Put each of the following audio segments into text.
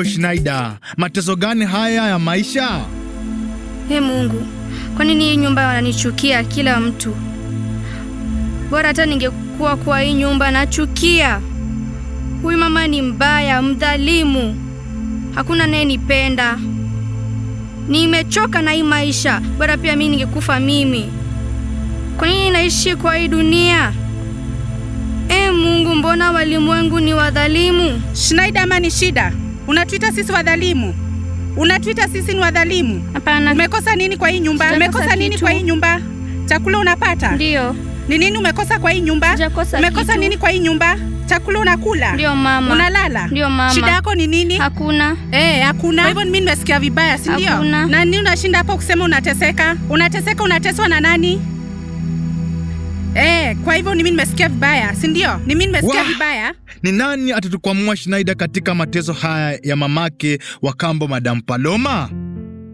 Oh, Schneider, mateso gani haya ya maisha? He Mungu, kwa nini hii nyumba wananichukia kila mtu? Bora hata ningekuwa kwa hii nyumba nachukia. Huyu mama ni mbaya, mdhalimu. Hakuna anayenipenda. Nimechoka na hii maisha. Bora pia mimi ningekufa mimi. Kwa nini naishi kwa hii dunia? E Mungu, mbona walimwengu ni wadhalimu? Schneider, ama ni shida? Unatuita sisi wadhalimu? Unatuita sisi ni wadhalimu? Hapana. Umekosa nini kwa hii nyumba? Sijakosa Umekosa nini kitu. kwa hii nyumba? Chakula unapata? Ndio. Ni nini umekosa kwa hii nyumba? Sijakosa Umekosa kitu. nini kwa hii nyumba? Chakula unakula? Ndio mama. Unalala? Ndio mama. Shida yako ni nini? Hakuna. Eh, hakuna. Kwa hivyo mimi nimesikia vibaya, si ndio? Hakuna. Na nini unashinda hapo kusema unateseka? Unateseka, unateswa na nani? Eh, kwa hivyo ni mimi nimesikia vibaya, si ndio? Ni mimi nimesikia Wah! vibaya. Ni nani atatukwamua Schneider katika mateso haya ya mamake wa kambo Madam Paloma?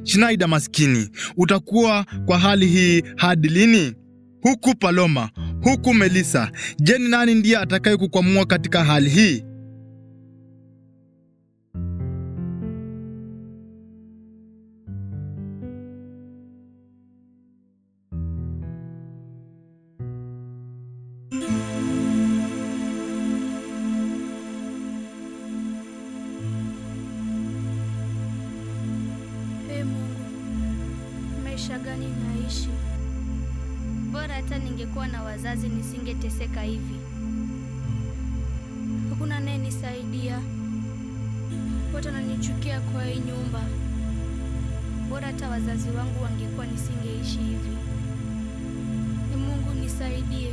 Schneider maskini, utakuwa kwa hali hii hadi lini? Huku Paloma, huku Melissa. Je, ni nani ndiye atakayekukwamua katika hali hii? Ee Mungu, maisha gani naishi? Bora hata ningekuwa na wazazi nisingeteseka hivi. Hakuna anayenisaidia, wote wananichukia kwa hii nyumba. Bora hata wazazi wangu wangekuwa, nisingeishi hivi. Ee Mungu nisaidie.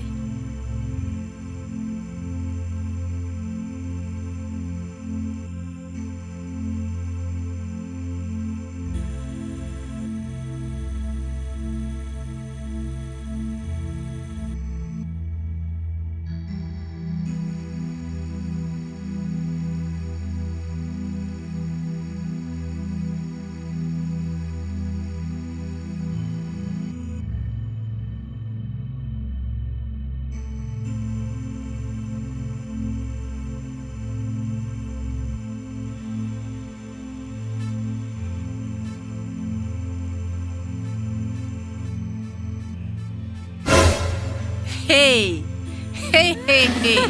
Hey. Hey, hey, hey.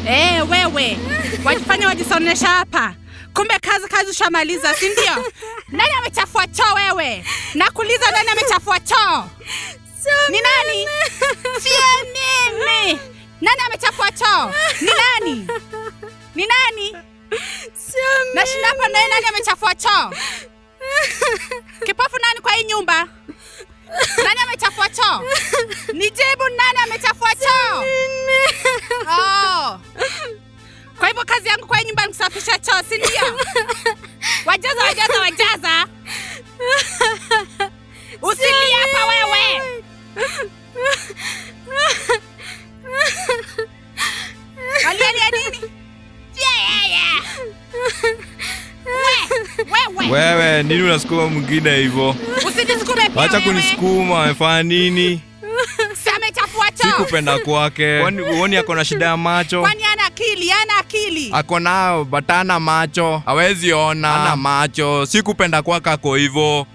Eh, wewe wajifanya wajisonesha hapa, kumbe kazi ushamaliza, si ndio? Nani amechafua choo wewe? Nakuuliza, nani amechafua choo? Ni nani? Sio mimi. Nani amechafua choo? Ni nani? Ni nani? Nashinda hapa naye, nani amechafua choo? Kipofu nani kwa hii nyumba? Nani amechafua choo? Nijibu, nani amechafua choo? Oh. Kwa hivyo kazi yangu kwa hii nyumba ni kusafisha choo, si ndio? Wajaza, wajaza, wajaza. Usilie hapa wewe. Walialia nini? Yeah, yeah, yeah. We, wewe. Wewe nini unasukuma mwingine hivyo? Usinisukume pia Acha wewe. kunisukuma, amefanya nini? Si amechafua choo. Sikupenda kwake. Kwani huoni ako na shida ya macho? Kwani ana akili? Ana akili. Ako nayo but hana macho, hawezi ona, ana macho. Sikupenda kwake ako hivyo.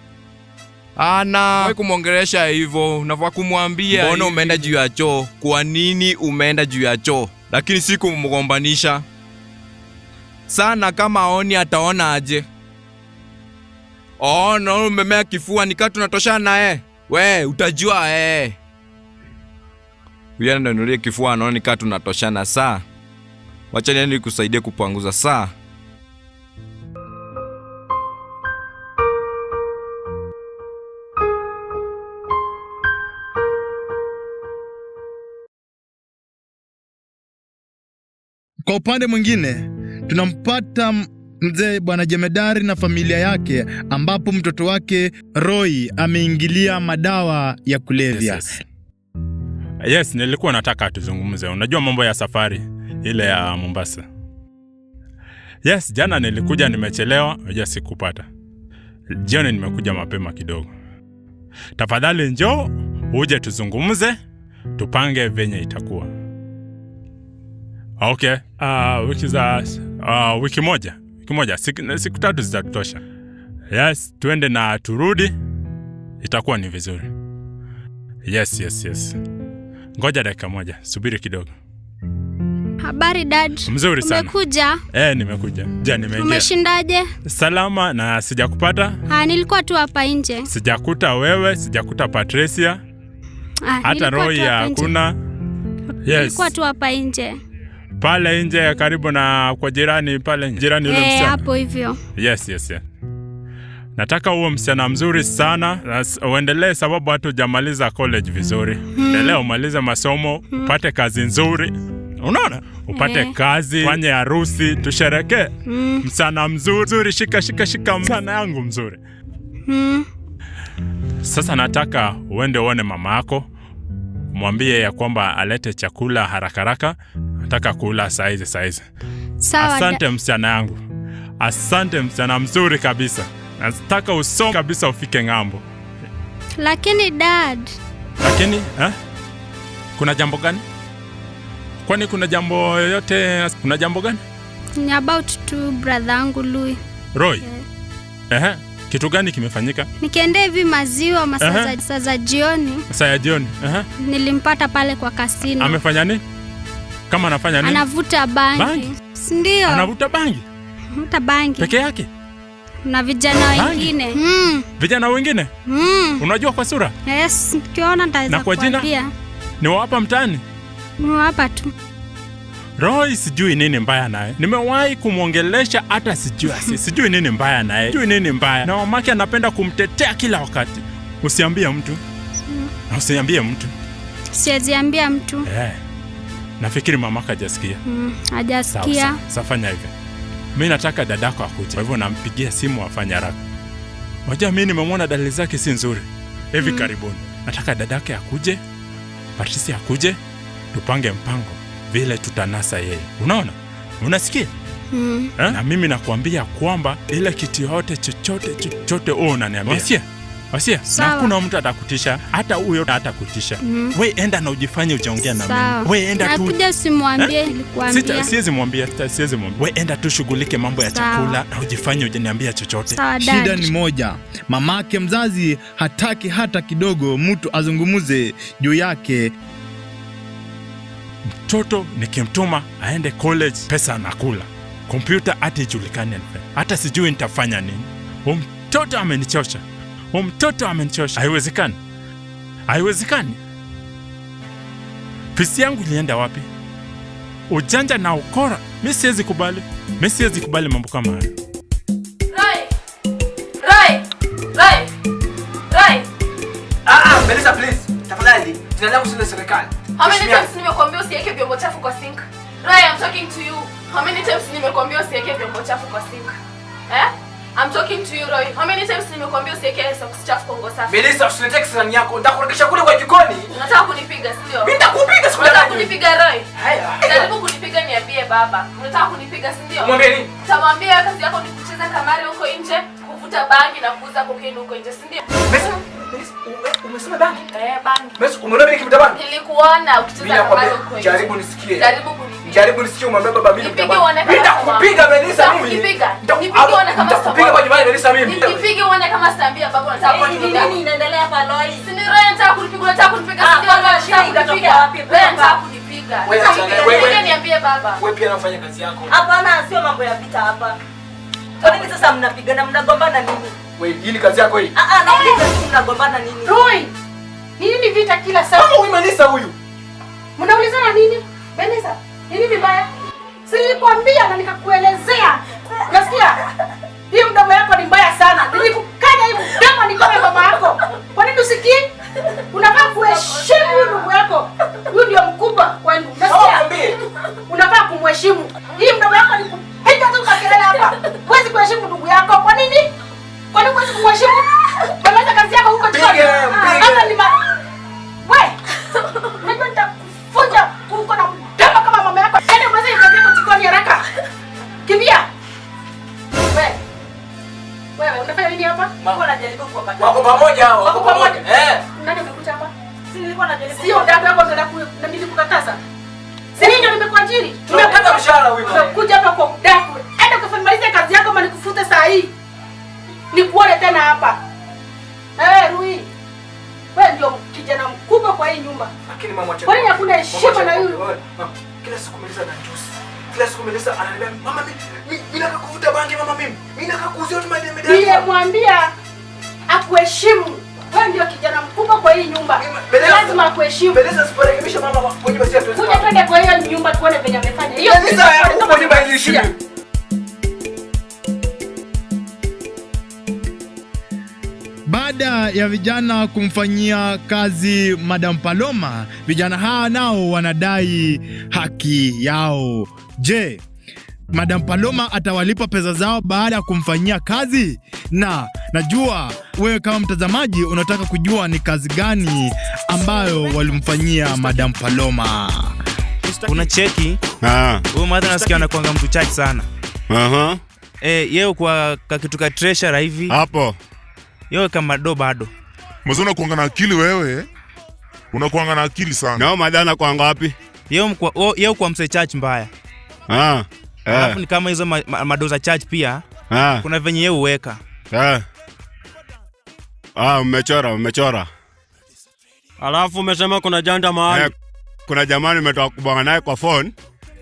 Ana wewe kumwongelesha hivyo, unafaa kumwambia. Mbona umeenda juu ya choo? Kwa nini umeenda juu ya choo? Lakini si kumgombanisha sana. Kama aoni ataona aje? Oh, no, umemea kifua nikaa tunatoshana naye. We utajua eh. Huyu ananunulia kifua anaona nikaa tunatoshana saa. Wacha niende nikusaidie kupanguza saa. Kwa upande mwingine, tunampata mzee Bwana Jemedari na familia yake, ambapo mtoto wake Roy ameingilia madawa ya kulevya. Yes, yes. Yes, nilikuwa nataka tuzungumze. Unajua mambo ya safari ile ya Mombasa. Yes, jana nilikuja nimechelewa, unajua sikupata. Jioni nimekuja mapema kidogo. Tafadhali njoo uje tuzungumze, tupange venye itakuwa. Okay, wiki za wiki moja, Wiki moja, siku 3 zitatosha. Yes, tuende na turudi. Itakuwa ni vizuri. Yes, yes, yes. Ngoja dakika moja, subiri kidogo. Habari dad. Mzuri sana. Umekuja? Nimekuja. Ja, nimeingia. Umeshindaje? Salama na sijakupata. Nilikuwa tu hapa nje. Sijakuta wewe, sijakuta Patricia. Hata Roy hakuna. Yes. Nilikuwa tu hapa nje. Pale nje karibu na kwa jirani pale nje. Jirani yule msichana. Hapo hivyo. Yes, yes, yes. Nataka uwe msichana mzuri sana, uendelee sababu hata hujamaliza college vizuri. Endelea umalize masomo, upate kazi nzuri. Unaona? Upate kazi, fanye harusi, tushereke. Msichana mzuri, shika shika shika msichana yangu mzuri. Sasa nataka uende uone mama yako. Mwambie ya kwamba alete chakula haraka haraka. Nataka kula saizi saizi. Sawa. Asante msichana yangu. Asante msichana mzuri kabisa. Nataka usome kabisa ufike ng'ambo. Lakini dad. Lakini Kuna jambo gani? Kwani kuna jambo yoyote? Kuna jambo gani? Ni about to brother yangu Louis. Roy. Yeah. Kitu gani kimefanyika? Nikiendea hivi maziwa masaa za jioni. Masaa ya jioni. Nilimpata pale kwa kasino. Amefanya nini? Kama anafanya nini? Anavuta bangi. Ndio. Anavuta bangi? Anavuta bangi. Peke yake? Na vijana wengine. Vijana wengine? Unajua kwa sura? Yes, nikiona nitaweza kuambia. Ni wa hapa mtaani? Ni wa hapa tu. Roy sijui nini mbaya naye. Nimewahi kumuongelesha hata sijui sijui nini mbaya naye. Sijui nini mbaya. Na mamake anapenda kumtetea kila wakati. Usiambie mtu. Na usiambie mtu. Siwezi ambia mtu. Nafikiri mamake hajasikia. Hajasikia. Sasa fanya hivi. Mimi nataka dadako akuje. Kwa hivyo nampigia simu afanye haraka. Wajua mimi nimemwona dalili zake si nzuri. Hivi karibuni. Nataka dadake akuje, Patricia akuje, tupange mpango vile tutanasa yeye. Unaona? Unasikia? Na mimi nakwambia kwamba ile kitu yote chochote chochote wewe unaniambia. Wasia. Wasia. Na hakuna mtu atakutisha, hata huyo hatakutisha. Wewe enda na ujifanye ujaongea na mimi. Wewe enda tu. Nakuja usimwambie nilikuambia. Siwezi mwambia, siwezi mwambia. Wewe enda tu shughulike mambo ya chakula na ujifanye hujaniambia chochote. Shida ni moja. Mamake mzazi hataki hata kidogo mtu azungumuze juu yake. Mtoto nikimtuma aende college pesa anakula. Kompyuta hata ijulikane. Hata sijui nitafanya nini. Mtoto amenichosha. Mtoto amenichosha. Haiwezekani. Haiwezekani. Pisi yangu ilienda wapi? Ujanja na ukora. Mimi siwezi kubali. Mimi siwezi kubali mambo kama haya. Roy. Roy. Roy. Roy. Melissa please. Tafadhali. Jina langu si la serikali. How many times nimekuambia usiweke vyombo chafu kwa sink? Roy, I'm talking to you. How many times nimekuambia usiweke vyombo chafu kwa sink? I'm talking to you, Roy. How many times nimekuambia usiweke socks chafu kwa nguo safi? Melissa, usilete kisirani yako. Nitakurudisha kule kwa jikoni. Unataka kunipiga, si ndio? Mimi nitakupiga siku Unataka kunipiga, Roy? Haya. Jaribu kunipiga niambie baba. Unataka kunipiga, si ndio? Mwambie nini? Nitamwambia kazi yako ni kucheza kamari huko nje, kuvuta bangi na kuuza cocaine huko nje, si ndio? Melissa, umesema bangi? Bangi. Melissa, umeona mimi nikivuta bangi? Nilikuona ukicheza kamari huko nje. Jaribu nisikie. Jaribu kunipiga. Jaribu nisikie umwambie baba mimi nitakupiga. Nitakupiga Melissa mimi. Nitakupiga. Nitakupiga kwa nyumbani Melissa mimi. Nipige uone kama sitaambia baba unataka kunipiga. Nini inaendelea hapa Roy? Si ni Roy anataka kunipiga, unataka kunipiga. Si ndio Roy anataka kunipiga. Roy anataka kunipiga. Wewe niambie baba. Wewe pia unafanya kazi yako. Hapana, sio mambo ya vita hapa. Kwa nini sasa mnapigana, mnagombana nini? Wewe, hii ni kazi yako hii? Nauliza tu mnagombana nini? Roy, nini vita kila saa? Kama huyu Melissa huyu. Mnaulizana nini? Melissa, nini vibaya? Si nilikwambia na nikakuelezea. Unasikia? Hii mdomo yako ni mbaya sana. Nilikukanya hii mdomo nikome mama yako. Kwa nini usikii? Unafaa kuheshimu huyu ndugu yako. Huyu ndio mkubwa kwenu. Unasikia? Unafaa kumheshimu. Hii mdomo yako ni kupiga tu makelele hapa. Huwezi kuheshimu ndugu yako. Kwa nini? Kwa nini huwezi kumheshimu? Umemaliza kazi yako huko jikoni. Hata ni wewe. Unajua nitakufunja huko na mdomo kama mama yako. Yaani umalize kazi yako jikoni haraka. Kimbia. Wewe. Wewe unafanya nini hapa? Nilikuwa najaribu kuwapata. Wako pamoja hao, wako pamoja. Nani amekuta hapa? Si nilikuwa najaribu. Sio dada yako ndio na mimi kukataza. Si nini nimekuajiri? Tumepata mshahara huyu. Tumekuja hapa kwa udaku. Enda ukafanya kazi yako. Nikutafute saa hii. Nikuone tena hapa. Na wewe Rui, wewe ndio kijana mkubwa kwa hii nyumba. Lakini mama acha. Kwa nini hakuna heshima na huyu? Kila siku Melissa anatusi. Kila siku Melissa ananiambia mama mimi nataka kuvuta bangi mama mimi. Mimi nataka kuuzia watu madem. Ndiye mwambia akuheshimu. Wewe ndio kijana mkubwa kwa hii nyumba. Lazima akuheshimu. Melissa siporekebisha mama kwa nyumba sisi Kuja twende kwa hiyo nyumba tuone venye amefanya. Hiyo Melissa kwa nyumba iliheshimu. Baada ya vijana kumfanyia kazi Madam Paloma, vijana hawa nao wanadai haki yao. Je, Madam Paloma atawalipa pesa zao baada ya kumfanyia kazi? Na najua wewe kama mtazamaji unataka kujua ni kazi gani ambayo walimfanyia Madam Paloma. Una cheki? Huyu mother nasikia anakuanga mtu chache sana. Yeye kwa kitu ka treasure hivi. Hapo. Yeye kama do bado. Mzee unakuanga na akili wewe. Unakuanga na akili sana. Na madana kuanga wapi? Yeye kwa mse church mbaya. Alafu ni kama hizo madoza church pia. Kuna venye yeye huweka. Umechora. Alafu umesema kuna janda mahali. Kuna jamaa nimetoka kubonga naye kwa phone.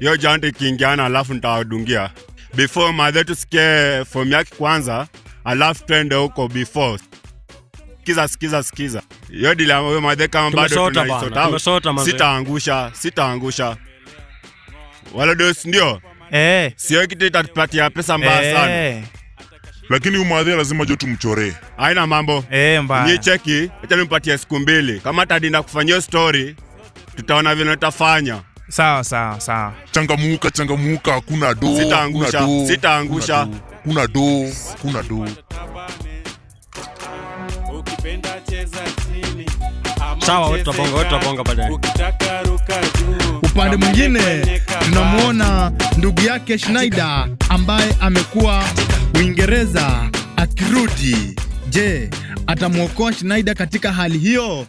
Hiyo janda ikiingiana alafu nitawadungia. Before mother tusikie form yake kwanza, alafu twende huko before. Sikiza. Hiyo deal ya huyo mother kama bado tunaisota. Sitaangusha. Wala dos ndio? Sio kitu itatupatia pesa mbaya sana. Lakini huyu mother lazima jo tumchoree. Haina mambo. Mbaya. Ni cheki, acha nimpatie siku 2. Kama atadinda kufanyia story, tutaona vile tutafanya. Sawa. Changamuka, hakuna do. Sitaangusha. Kuna do. Sawa, wewe tutabonga baadaye. Upande mwingine tunamuona ndugu yake Schneider ambaye amekuwa Uingereza akirudi. Je, atamuokoa Schneider katika hali hiyo?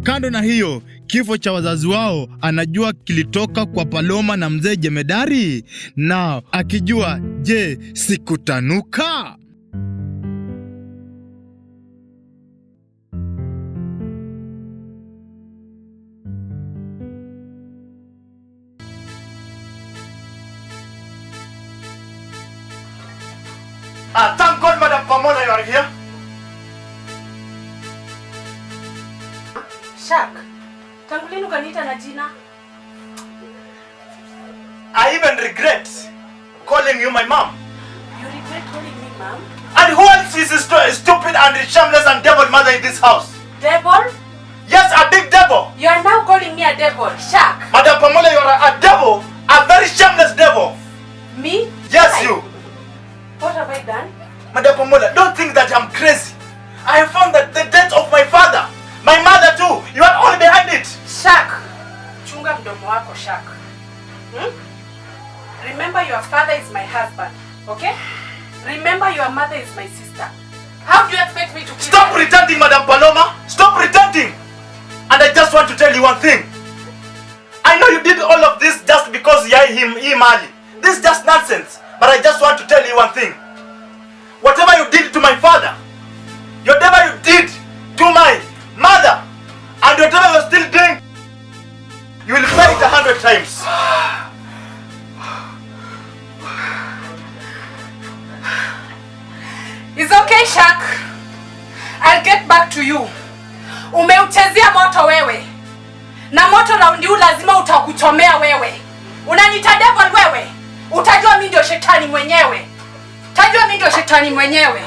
Kando na hiyo, kifo cha wazazi wao anajua kilitoka kwa Paloma na mzee Jemedari, na akijua, je, sikutanuka? Thank God, Madam Pomona, you are here. Shak, tangu lini ukaniita na jina? I even regret calling you my mom. You regret calling me mom? And who else is a stupid and shameless and devil mother in this house? Devil? Yes, a big devil. You are now calling me a devil, Shak. Madam Pomona, you are a devil, a very shameless devil. Me? Yes, you. What have I done? Madam Pomola, don't think that I'm crazy. I have found that the death of my father, my mother too, you are all behind it. Shak, chunga mdomo wako, Shak. Remember your father is my husband, okay? Remember your mother is my sister. How do you expect me to kill Stop pretending, Madam Paloma. Stop pretending. And I just want to tell you one thing. I know you did all of this just because you him Mali. This is just nonsense. But I just want to tell you one thing. Whatever you did to my father, whatever you did to my mother, and whatever you're still doing, you will pay it 100 times. It's okay, Shak. I'll get back to you. Umeuchezea moto wewe. Na moto raundi huu lazima utakuchomea wewe. Unaniita devil wewe? Utajua mimi ndio shetani mwenyewe. Utajua mimi ndio shetani mwenyewe.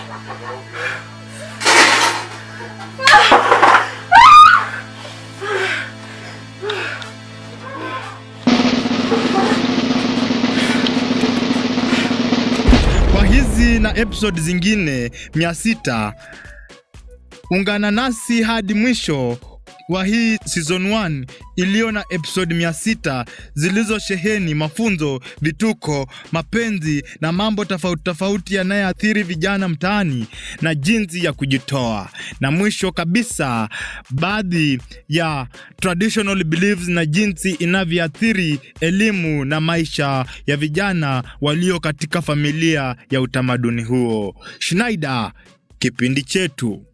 Kwa hizi na episode zingine 600, ungana nasi hadi mwisho wa hii season 1 iliyo na episode 600 zilizosheheni mafunzo, vituko, mapenzi na mambo tofauti tofauti yanayoathiri vijana mtaani na jinsi ya kujitoa. Na mwisho kabisa, baadhi ya traditional beliefs na jinsi inavyoathiri elimu na maisha ya vijana walio katika familia ya utamaduni huo. Schneider, kipindi chetu.